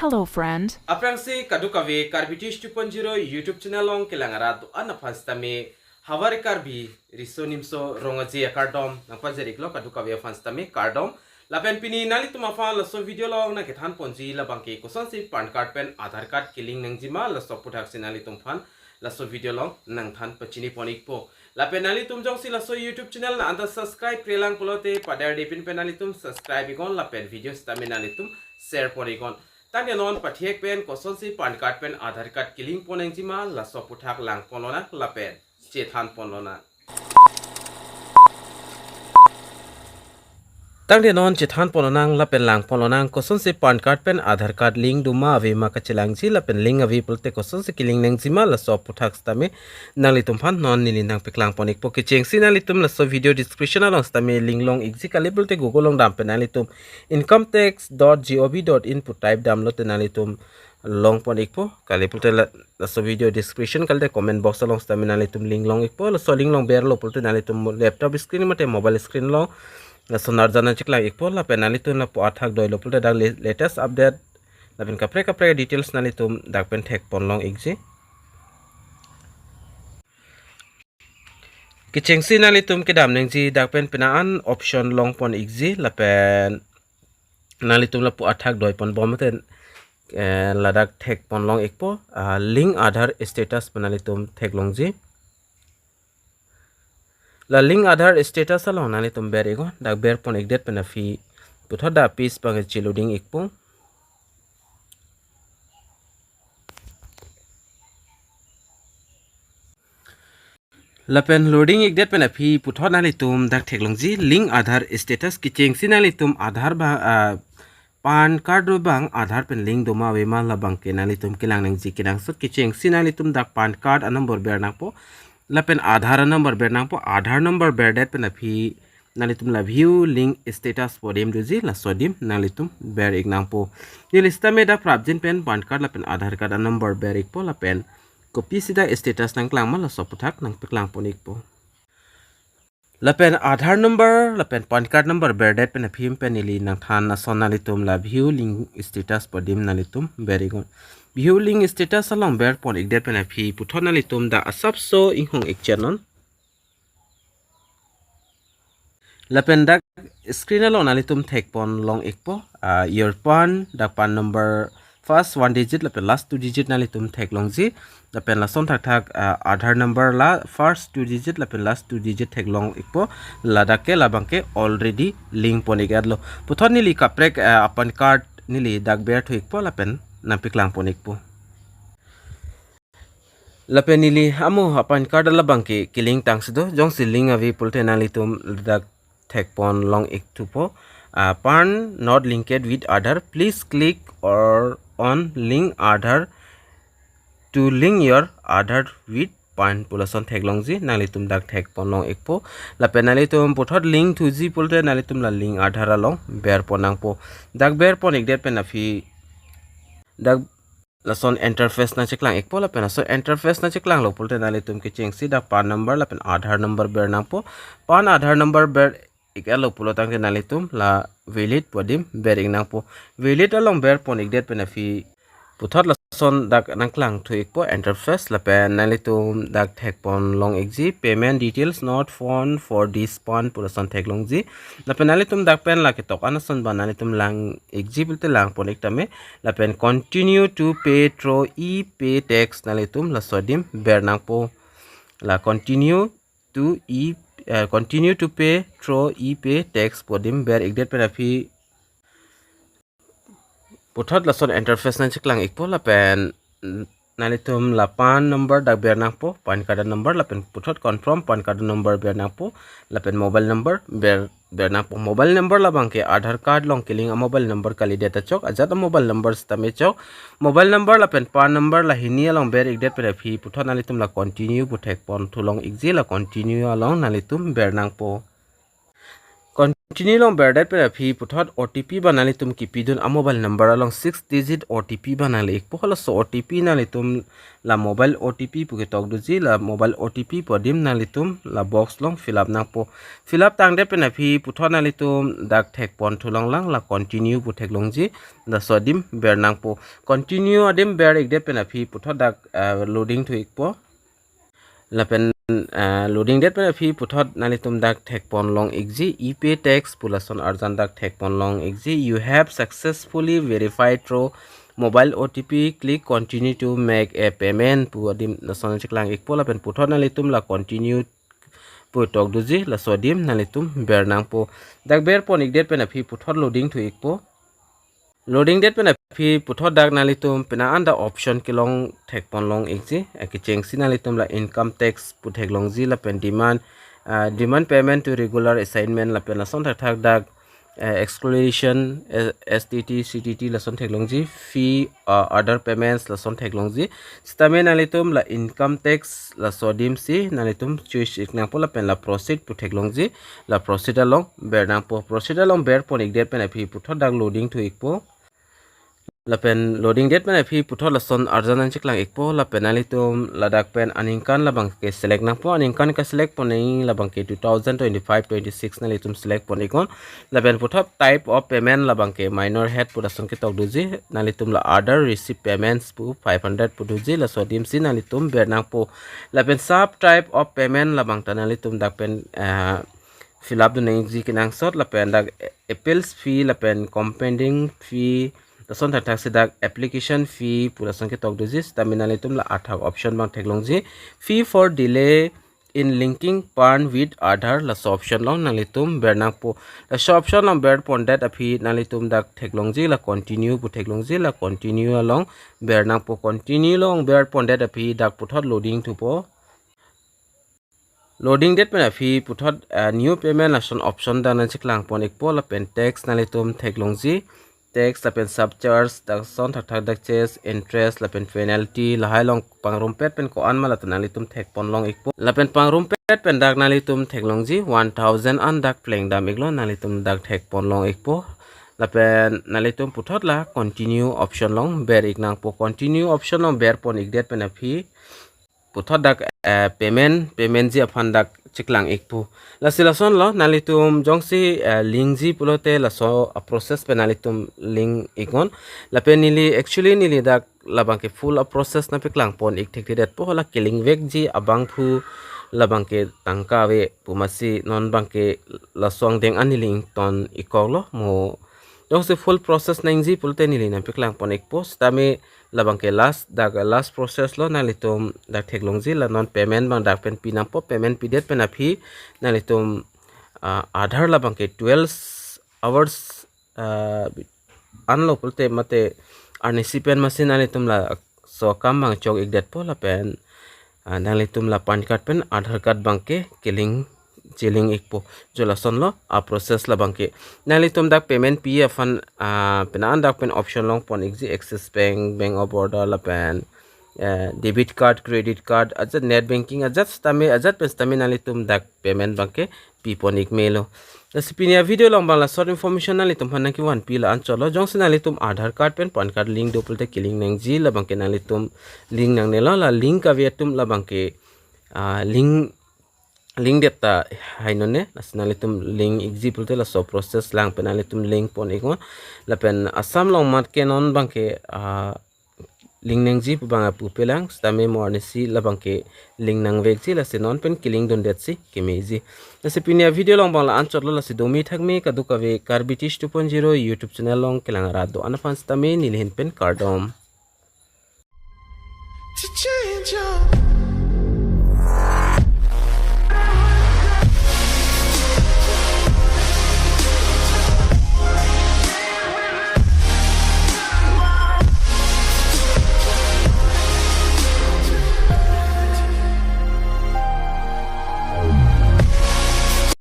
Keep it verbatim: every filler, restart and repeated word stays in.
Hello, friend. Aphrangsi kadokave Karbi Tish two point zero YouTube channel along kelang arat do-an aphan sitame Havar Karbi Riso Nimso Rong Aje akardom nangpajirik lo, kadokave aphan sitame kardom. Lapen pini nanglitum aphan laso video along nangkethan ponji labangke kosonsi PAN card pen Aadhaar card kelink nangjima, laso aputhak si nanglitum aphan laso video along nangthan pachini pon ikpo. Lapen nanglitum jongsi laso YouTube channel nang anta subscribe-re lang pulote paderdepin pen nanglitum subscribe iknon lapen video sitame nanglitum share pon iknon. Tangte non pathek pen kosonsi PAN card pen Aadhaar card kelink pon nangjima, laso aputhak lang pon lonang lapen chethan pon lonang. Tangte non chethan pon lonang lapen lang pon lonang, kosonsi PAN card pen Aadhaar card link doma ave ma kachelangji lapen link ave pulote kosonsi kelink nangjima, laso aputhak sitame nanglitum aphan non neli nangpeklang pon ikpo. Kechengsi nanglitum laso video description along sitame link long ikji, kali pulote Google along dam pen nanglitum income tax dot gov dot in pu type damlote nanglitum long pon ikpo, kali pulote la, laso video description kalite comment box along sitame nanglitum link long ikpo. Laso link along berlo pulote nanglitum laptop screen mate mobile screen along laso arjan nangcheklang ikpo lapen nanglitum lapu athak doilo pulote dak le-, latest update lapen kaprek kaprek details nanglitum dak pen thek pon long ikji. Kechengsi nanglitum kedam nangji dak pen pina an option long pon ikji lapen nanglitum lapu athak doi pon bom te, eh, ladak thek pon long ikpo, ah, link Aadhaar status pen nanglitum theklongji. La link Aadhaar status along nanglitum ber iknon, dak ber pon ikdet pen aphi puthot dak page abang cheloading ikpo. Lapen loading ikdet pen aphi puthot nanglitum dak theklongji link Aadhaar status. Kechengsi nanglitum Aadhaar ba, ah, PAN card abang Aadhaar pen link doma ave ma labangke nanglitum kelang nangji kenangsot. Kechengsi nanglitum dak PAN card anumber ber nangpo lapen Aadhaar anumber ber nangpo. Aadhaar number berdet pen aphi nanglitum la view link status pu adim doji, laso adim nanglitum ber ik nangpo. Neli sitame dak prapjin pen PAN card lapen Aadhaar card anumber ber ikpo lapen kopisi dak status nangklang ma laso aputhak nangpeklang pon ikpo. Lapen Aadhaar number lapen PAN card number berdet pen aphi pen neli nangthan ason nanglitum la view link status pu adim nanglitum ber iknon. View link status along ber pon ikdet pen aphi puthot nanglitum dak asapso inghong ik chetnon. Lapen dak screen along nanglitum thek pon long ikpo, ah, your PAN, dak PAN number first one digit lapen last two digit nanglitum theklongji. Lapen lason thakthak, ah, Aadhaar number la first two digit lapen last two digit theklong ikpo. Ladak ke labangke already link pon ik-etlo. Puthot neli kaprek, ah, PAN card neli dak ber thu ikpo lapen nangpeklang pon ikpo. Lapen neli amo PAN card labangke kelink tangsi do, jongsi link ave pulote nanglitum ladak thek pon long ik thupo. Ah, PAN not linked with Aadhaar, please click or on link Aadhaar to link your Aadhaar with PAN pu lason theklongji, nanglitum dak thek pon long ikpo. Lapen nanglitum puthot link thuji pulote nanglitum la link Aadhaar along ber pon nangpo. Dak ber pon ikdet pen aphi dak lason interface nangcheklang ikpo lapen lason interface nangcheklanglo pulote nanglitum kechengsi dak PAN number lapen Aadhaar number ber nangpo. PAN Aadhaar number ber ik-etlo pulo tangte nanglitum la valid pu adim ber ik nangpo. Valid along ber pon ikdet pen aphi puthot lason dak nangklang thu ikpo interface lapen nanglitum dak thek pon long ikji payment details not found for this PAN pu lason theklongji. Lapen nanglitum dak pen la ketok an ason ba nanglitum lang ikji pulote lang pon ik tame. Lapen continue to pay through e-pay tax nanglitum laso adim ber nangpo. La continue to e, eh, continue to pay through e-pay tax pu adim ber ikdet pen aphi puthot lason interface nangcheklang ikpo lapen nanglitum la PAN number dak ber nangpo, PAN card number lapen puthot confirm PAN card number ber nangpo lapen mobile number ber ber nangpo. Mobile number labangke Aadhaar card along kelink a-mobile number kalidet ta chok, ajat a-mobile number sitame chok. Mobile number lapen PAN number la hini along ber ikdet pen aphi puthot nanglitum la continue pu thek pon thu long ikji, la continue along nanglitum ber nangpo. Con-, Continue along berdet pen aphi puthot O T P abang nanglitum kipidun a mobile number along six digit O T P abang nangli-ikpo. Halaso O T P nanglitum la mobile O T P pu ketok doji, la mobile O T P pu adim nanglitum la box along fill up nangpo. Fill up tangdet pen aphi puthot nanglitum dak thekpon thulonglang, la continue pu theklongji, laso adim ber nangpo. Continue adim ber-ikdet pen aphi puthot dak, ah, loading thu-ikpo. Lapen, ah, loading det pen aphi puthot nanglitum dak thekpon long-ikji, e-pay tax pu lason arjan dak thekpon long-ikji. "You have successfully verified through mobile O T P. Click continue to make a payment" pu adim lason cheklang-ikpo. Lapen puthot nanglitum la continue pu tok doji, laso adim nanglitum ber nangpo. Dak berpon-ikdet pen aphi puthot loading thu-ikpo. Loading det pen aphi puthot dak nanglitum pina anda option kelong thekpon long-ikji. Akechengsi nanglitum la income tax pu theklongji lapen demand, ah, demand payment to regular assignment lapen lason thakthak dak, eh, exclusion, eh, S T T, C T T lason theklongji, fee, ah, other payments lason theklongji. Sitame nanglitum la income tax laso adim si nanglitum choose-ik nangpo lapen la proceed pu theklongji, la proceed along ber nangpo. Proceed along berpon-ikdet pen aphi puthot dak loading thu-ikpo. Lapen loading det pen aphi puthot lason arjan nangcheklang-ikpo. Lapen nanglitum ladak pen aningkan labangke select nangpo. Aningkan ke-select pon nangji labangke two thousand twenty-five twenty-six nanglitum select pon-iknon. Lapen puthot type of payment labangke minor head pu lason ketok doji. Nanglitum la other receive payments pu five hundred pu doji, laso adim si nanglitum ber nangpo. Lapen sub type of payment labang ta nanglitum dak pen, eh, fill up dun nangji kenangsot, lapen dak appeals fee lapen compounding fee lason thakthak si dak application fee pu lason ketok doji. Sitame nanglitum la athak option abang theklongji, "Fee for delay in linking PAN with Aadhaar" laso option along nanglitum ber nangpo. Laso option along berpon det aphi nanglitum dak theklongji, la continue pu theklongji, la continue along ber nangpo. Continue along berpon det aphi dak puthot loading thupo. Loading det pen aphi puthot, ah, new payment lason option dak nangcheklang pon-ikpo. Lapen tax nanglitum theklongji, tax lapen surcharge dak lason thakthak dak cess, interest lapen penalty lahai along pangrumpet pen ko-an ma la ta nanglitum thekpon long-ikpo. Lapen pangrumpet pen dak nanglitum theklongji one thousand an dak pleng dam-iklo, nanglitum dak thekpon long-ikpo. Lapen nanglitum puthot la continue option along ber-ik nangpo. Continue option along berpon-ikdet pen aphi puthot dak, eh, payment, payment ji aphan dak cheklang-ikpo. Lasi lasonlo, nanglitum jongsi, eh, link ji pulote laso a-process pen nanglitum link-iknon. Lapen neli, actually neli dak labangke full a-process nangpeklang pon-ik thekthedetpo, la kelink vekji abangphu labangke tangka ave pu masi non abangke laso angdeng an neli ington-ikkoklo mo. Jongsi full process nangji pulote neli nangpeklang pon-ikpo, sitame labangke last, dak last process lo, nanglitum dak theklongji, la non payment abang dak pen pi nangpo. Payment pidet pen aphi nanglitum, ah, Aadhaar labangke twelve hours, ah, anlo pulote mate arnisi pen masi nanglitum laso akam abang chok-ikdetpo lapen, ah, nanglitum la PAN card pen Aadhaar card abangke kelink, chelink-ikpo. Jo lasonlo a-process labangke. Nanglitum dak payment pi aphan, ah, pina an dak pen option along pon-ikji, Axis Bank, Bank of Baroda lapen, eh, debit card, credit card, ajat net banking, ajat sitame, ajat pen sitame nanglitum dak payment abangke pi pon-ik melo. Lasi pini a-video along abang la short information nanglitum aphan nangkevanpi la anchotlo. Jongsi nanglitum Aadhaar card pen PAN card link do pulote kelink nangji, labangke nanglitum link nangnelo, la link kave atum labangke, ah, link, link det ta hainon ne, lasi nanglitum link-ikji pulote laso process lang pen nanglitum link pon-iknon. Lapen Assam along mat ke non abangke, ah, link nangji pu abang apupe lang, sitame mo arnisi labangke link nangvekji, lasi non pen kelink dundet si kemeji. Lasi pini a-video along abang la anchotlo, lasi domi thakme kadokave Karbi Teach two point zero YouTube channel along kelang arat do-an aphan sitame neli ahin pen kardom. To change your